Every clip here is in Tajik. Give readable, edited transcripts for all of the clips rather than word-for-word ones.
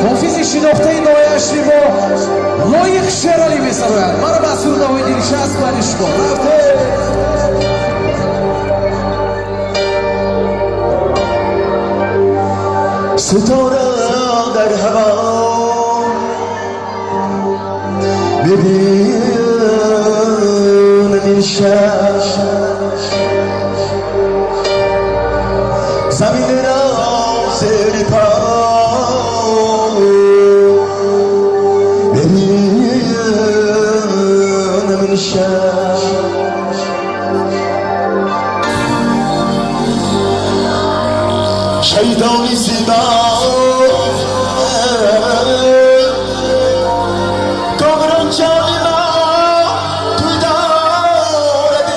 Ҳофизи шинохтаи ноҳияи Ашти мо Лоиқ Шералӣ месарояд. Маро ба сурудҳои дилчасп бари шумо. Рафтем! ستاره در هوا ببین این شب، زمین را زیر پا ببین این شب. شیطانی زیبا کامران جان ما توی دارد.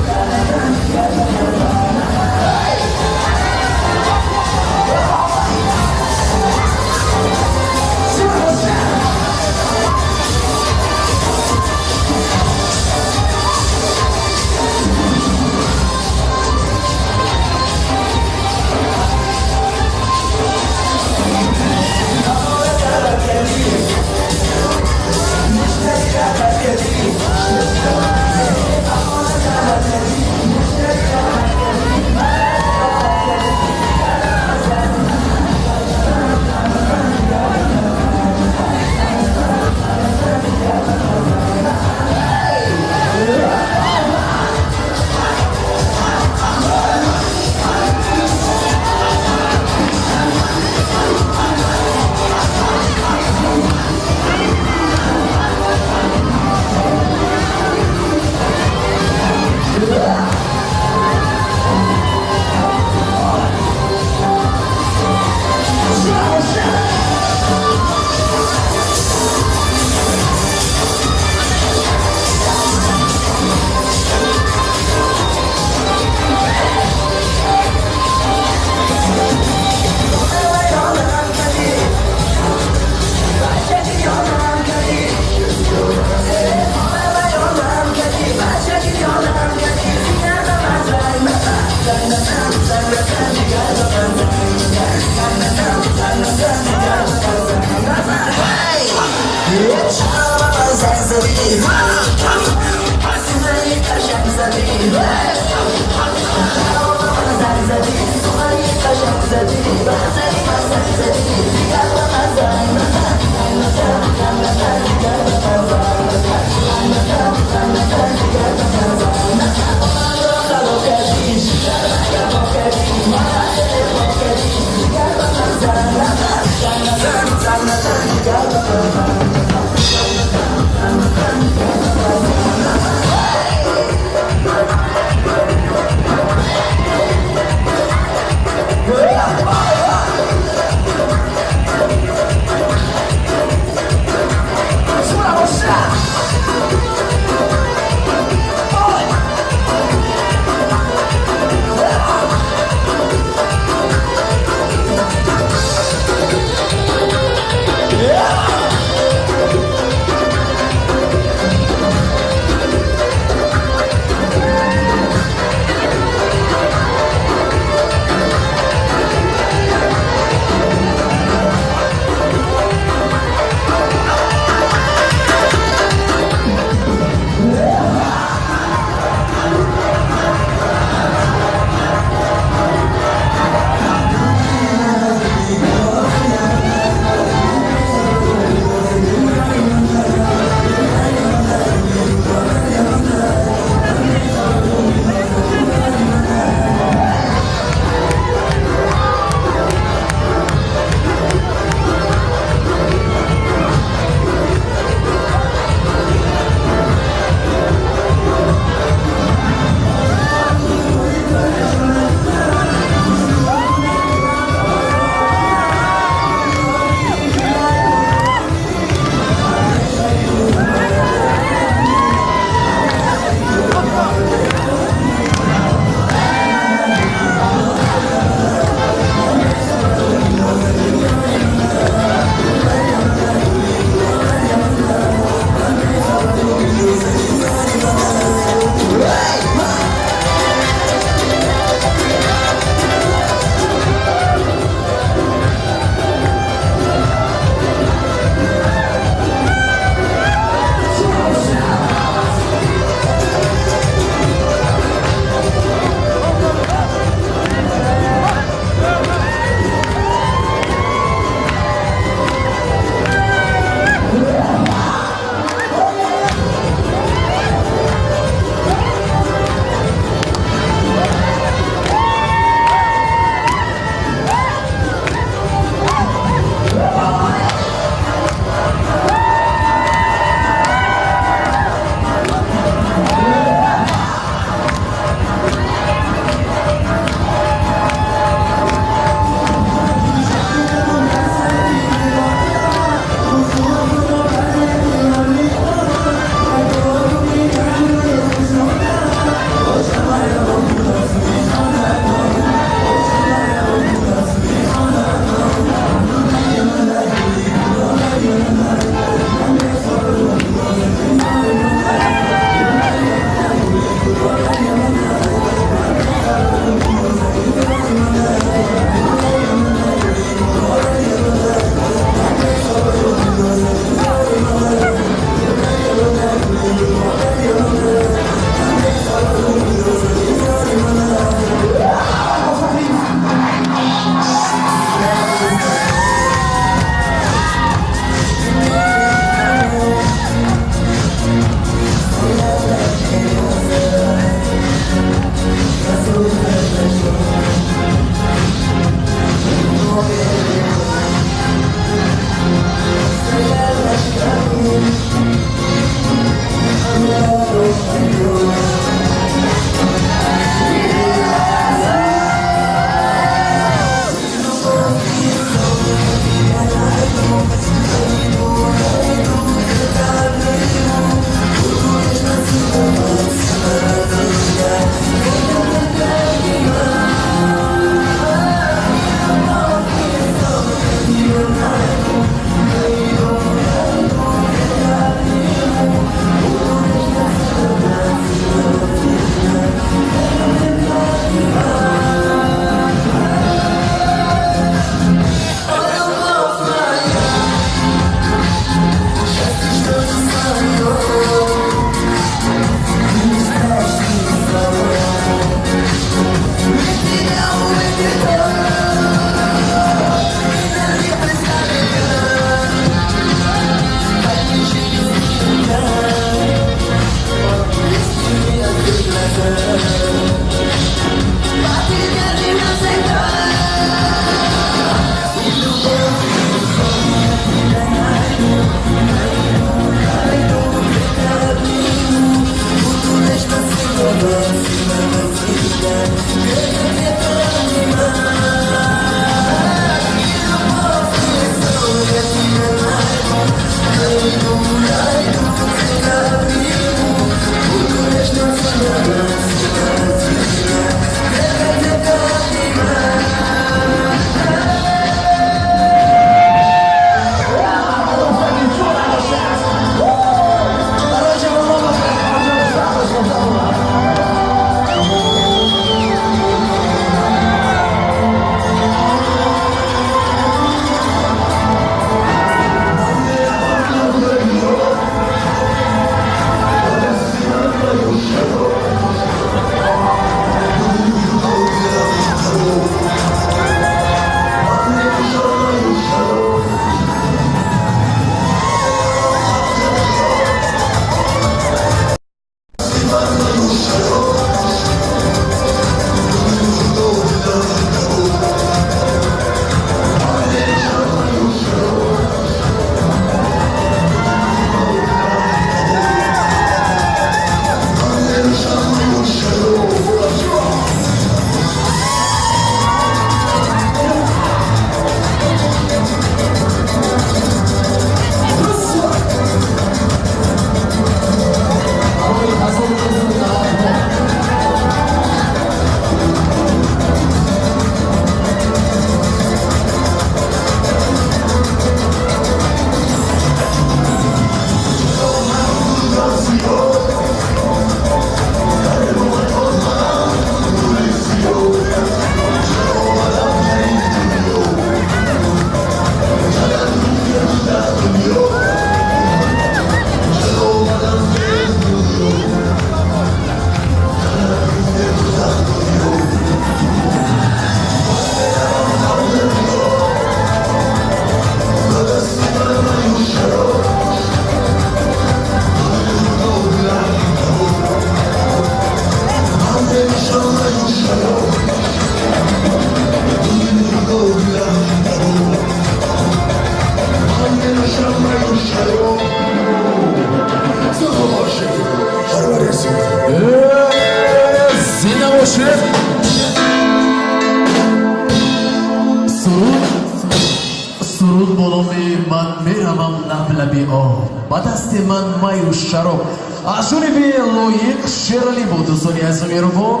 Суруд бо номи «Ман меравам лаб лаби об, ба дасти ман маю шароб» аз ҷониби Лоиқ Шералӣ буд. Дӯстони азизу меҳрубон,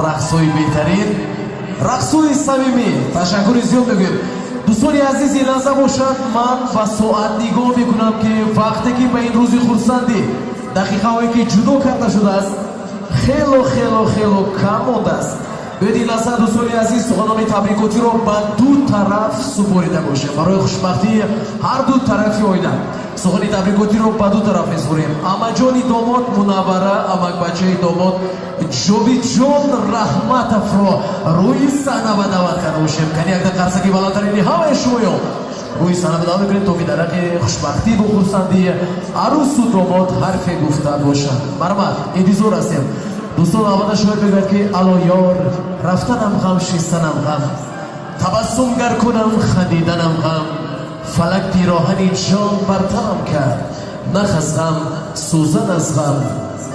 рақсҳои беҳтарин, рақсҳои самимӣ. Ташаккури зиёд мегӯем. Дӯстони азиз, ин лаҳза бошад, ман ба соат нигоҳ мекунам, ки вақте ки ба ин рӯзи хурсандӣ дақиқаҳое ки ҷудо карда шудааст, хело, хело, хело кам мондааст. Биёед, ин лаҳза, дӯстони азиз, суханони табрикотиро ба ду тараф супорида бошем. Барои хушбахтии ҳар ду тарафи оила сухани табрикотиро ба ду тараф месупорем. Амаҷони домод Мунаввара, амакбачаи домод Ҷовидҷон Раҳматовро рӯи саҳна ба даъват карда бошем. Кани, якда қарсаки баландтарини ҳамаи шумоён рӯи саҳна ба даъват мекунем, то ки дар ҳаққи хушбахтиву хурсандии арӯсу домод ҳарфе гуфта бошанд. Марҳамат, интизор ҳастем. Дӯстон, албатта, шоир мегӯяд, ки ало ёр, рафтанам ғам, шистанам ғам, табассум гар кунам, хандиданам ғам, фалак пироҳани ҷон бар танам кард, нах аз ғам, сӯзан аз ғам,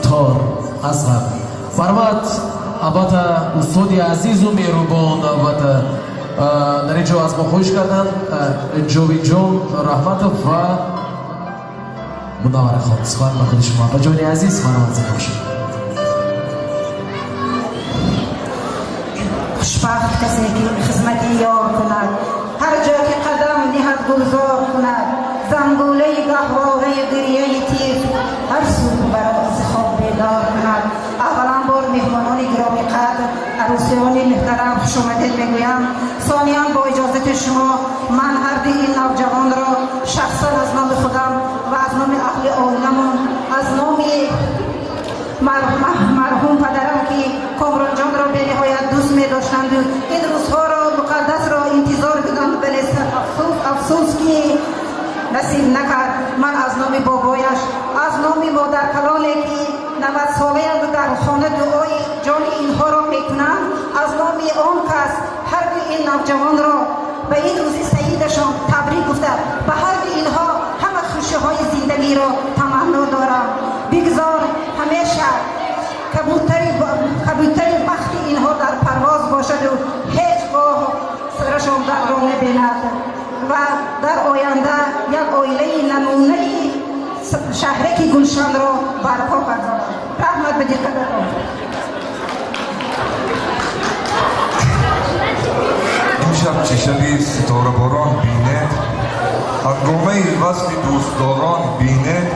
тор аз ғам. Марҳамат, албатта, устоди азизу меҳрубон, албатта, дар ин ҷо аз мо хоҳиш карданд, Ҷовидҷон Раҳматов ва Мунавварахон, сухан ба худи шумо. Апаҷони азиз, марҳамат, зинда бошед. Хушбахт касе ки хизмати ёр кунад, ҳар ҷо ки қадам ниҳад, гулзор кунад. Зангулаи гаҳвораи гирьяи тифл ҳар субҳ барози хоб бедор кунад. Аввалан бор меҳмонони гиромиқадр, арӯсиёни муҳтарам, хушомадед мегӯям. Сониян, бо иҷозати шумо, ман ҳарди ин навҷавонро шахсан аз номи худам ва аз номи аҳли оиламон, аз номи марҳум падарам, ки Комронҷонро бениҳоят дӯст медоштанду ин рӯзҳоро муқаддасро интизор буданд, вале афсӯс, афсӯс, ки насиб накард, ман аз номи бобояш, аз номи модаркалоне, ки 90-солаянду дар хона дуои ҷони инҳоро мекунанд, аз номи он кас ҳарду ин навҷавонро ба ин рӯзи саидашон табрик гуфта, ба ҳарду инҳо ҳама хушиҳои зиндагиро таманно дорам. Бигзор ҳамеша кабутари бахти инҳо дар парвоз бошаду ҳеҷ гоҳ сарашон дарро набинад ва дар оянда як оилаи намунаи шаҳраки Гулшанро барпо гардонад. Раҳмат ба диққататон. Имшаб чӣ шаби ситораборон бинед, ҳангомаи васли дӯстдорон бинед.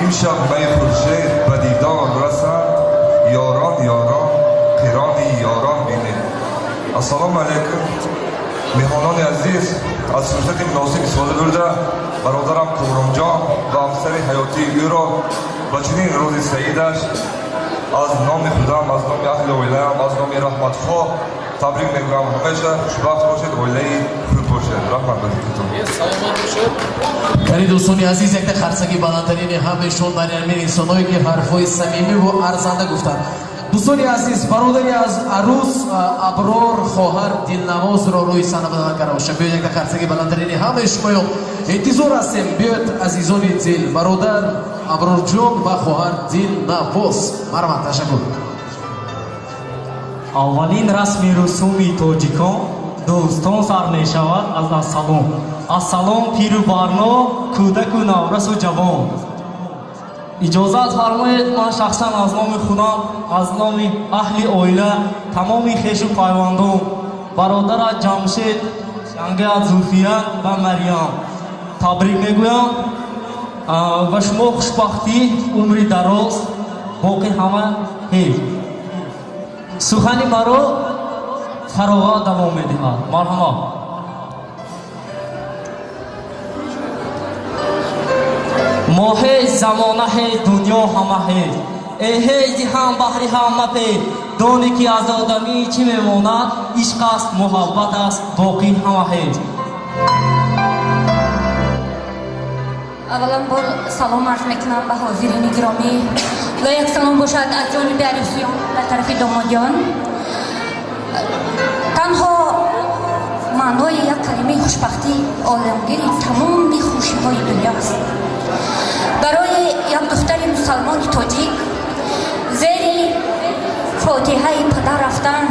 Имшаб май хуршед ба дидор расанд, ёрон, ёрон, қирони ёрон бинед. Ассалому алайкум, меҳмонони азиз. Аз фурсати муносиб истифода бурда, бародарам Комронҷон ва ҳамсари ҳаётии ӯро ба чунин рӯзи саидаш аз номи худам, аз номи аҳли оилаам, аз номи раҳматхоҳ табрик мегӯям. Ҳамеша хушбахт бошед, оилаи хуб бошед. Раҳмат ба диққатон. Кани, дӯстони азиз, якта қарсаки баландтарини ҳамешон барои ҳамин инсонҳое, ки ҳарфҳои самимиву арзанда гуфтанд. Дӯстони азиз, бародари аз арӯс Аброр, хоҳар Дилнавозро рӯи саҳна ба даъват карда бошам. Биёед, якта қарсаки баландтарини ҳамаи шумоён, интизор ҳастем. Биёед, азизони дил, бародар Аброрҷон ва хоҳар Дилнавоз, марҳамат. Ташаккур. Аввалин расми русуми тоҷикон, дӯстон, сар мешавад аз ассалом. Ассалом, пиру барно, кӯдаку наврасу ҷавон. Иҷозат фармоед, ман шахсан аз номи худам, аз номи аҳли оила, тамоми хешу пайвандон, бародарат Ҷамшед, янгаят Зулфия ва Марьям табрик мегӯям. Ба шумо хушбахтӣ, умри дароз, боқӣ ҳама ҳеҷ. Сухани маро Фароғат давом медиҳад. Марҳамат. Мо ҳеҷ, замона ҳеҷ, дунё ҳама ҳеҷ. Э ҳеҷи ҳам баҳри ҳама пеҷ. Доне ки аз одамӣ чӣ мемонад, ишқ аст, муҳаббат аст, боқӣ ҳама ҳеҷ. Аввалан бор салом арз мекунам ба ҳозирини гиромӣ. Лояк салом бошад аз ҷониби арӯсиён дар тарафи домодиён. Танҳо маънои як калимаи хушбахтӣ оламгири тамоми хушиҳои дунё аст. Барои як духтари мусалмони тоҷик зери фотиҳаи падар рафтан